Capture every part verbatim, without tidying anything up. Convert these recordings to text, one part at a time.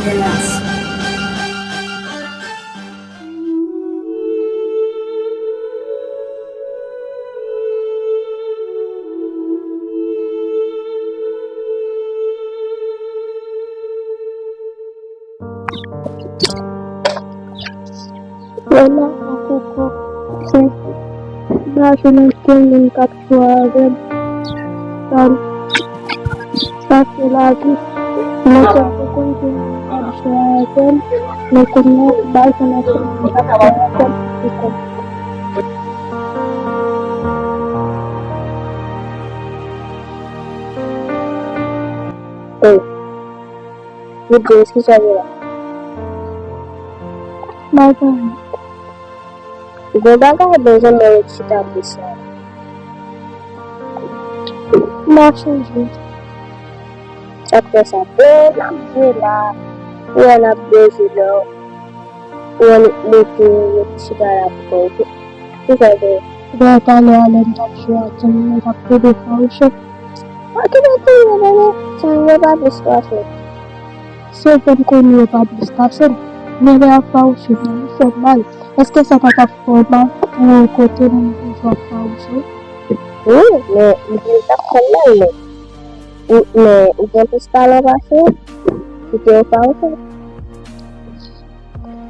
Lè m ap poko fè, m pa jwenn ankenn moun k ap jwe avè m. Sa, sa se lavi. Mwen sèl te konn gen moun k ap jwe avè m, men kounye a, m pa jwenn ankenn moun k ap jwe avè m. Oh. Goute, kisa w gen la? Bagay. Gon bagay, bon, janm wè yo chita bous la. M ap chanje. Sa k fè sa? Bon, n ap jwe la. Ou wè n ap byen jwe la. Ou annik moute, yo te chita la pou fè, oke? Ki sa w fè? Dayè talè a lè m t ap jwe a, ti moun nan t ap plede fawouche. Oke, pa gen pwoblèm, ti moun yo pa plis pase. Se vre m konnen yo pa plis pase m, men lè y ap fawouche m nan, li fè m mal. Èske sa pa t ap fè w mal pou kote moun toujou ap fawouche w? Wi, men li te t ap fè m mal, men, men ou gen plis talan pase m, kite yo fawouche m.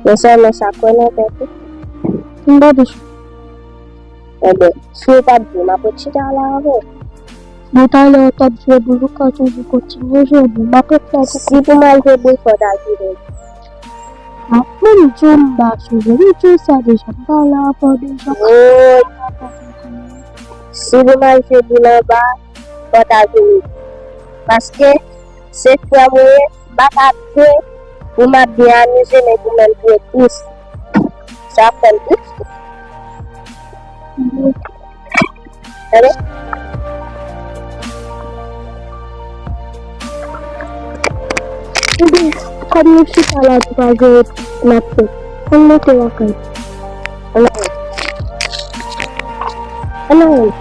Men sèlman sa kwè nan tèt ou. M pa bezwen. Enben, si w pa t vle, m ap ret chita la avè w. Men talè w t ap jwe boul, ou ka toujou kontinye jwe boul. M ap ret la pou... Si pou m al jwe boul, fò w ta vire. A, men m di w m pa sou jwe. M di w sa deja, m pale avè w deja. Woy. Si pou m al jwe boul anba, fò w ta vini. Paske se frè m ou ye, m pa ka jwe pou m ap byen amize, men pou menm jwe tris. Sa ap fè m tris. Tande? Ebyen, kòm nou chita la, nou pa gen anyen n ap fè, ann monte lakay. Ann ale. Ann ale.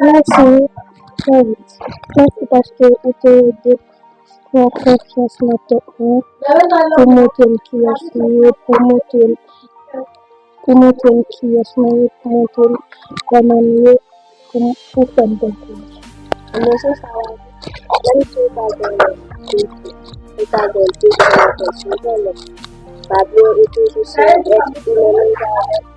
Mèsi, David. Mèsi paske ou te ede pran konfyans nan tèt mwen, pou montre m kiyès m ye, pou montre m, pou montre m kiyès mwen ye, pou montre m kòman m ye, pou, pou fè m pran kouraj. Emosyon sa a, menm si w pa gen lè, ou pa gen lè, ou pa gen lè, pa bliye ou toujou se yon èt imen menm jan avè m.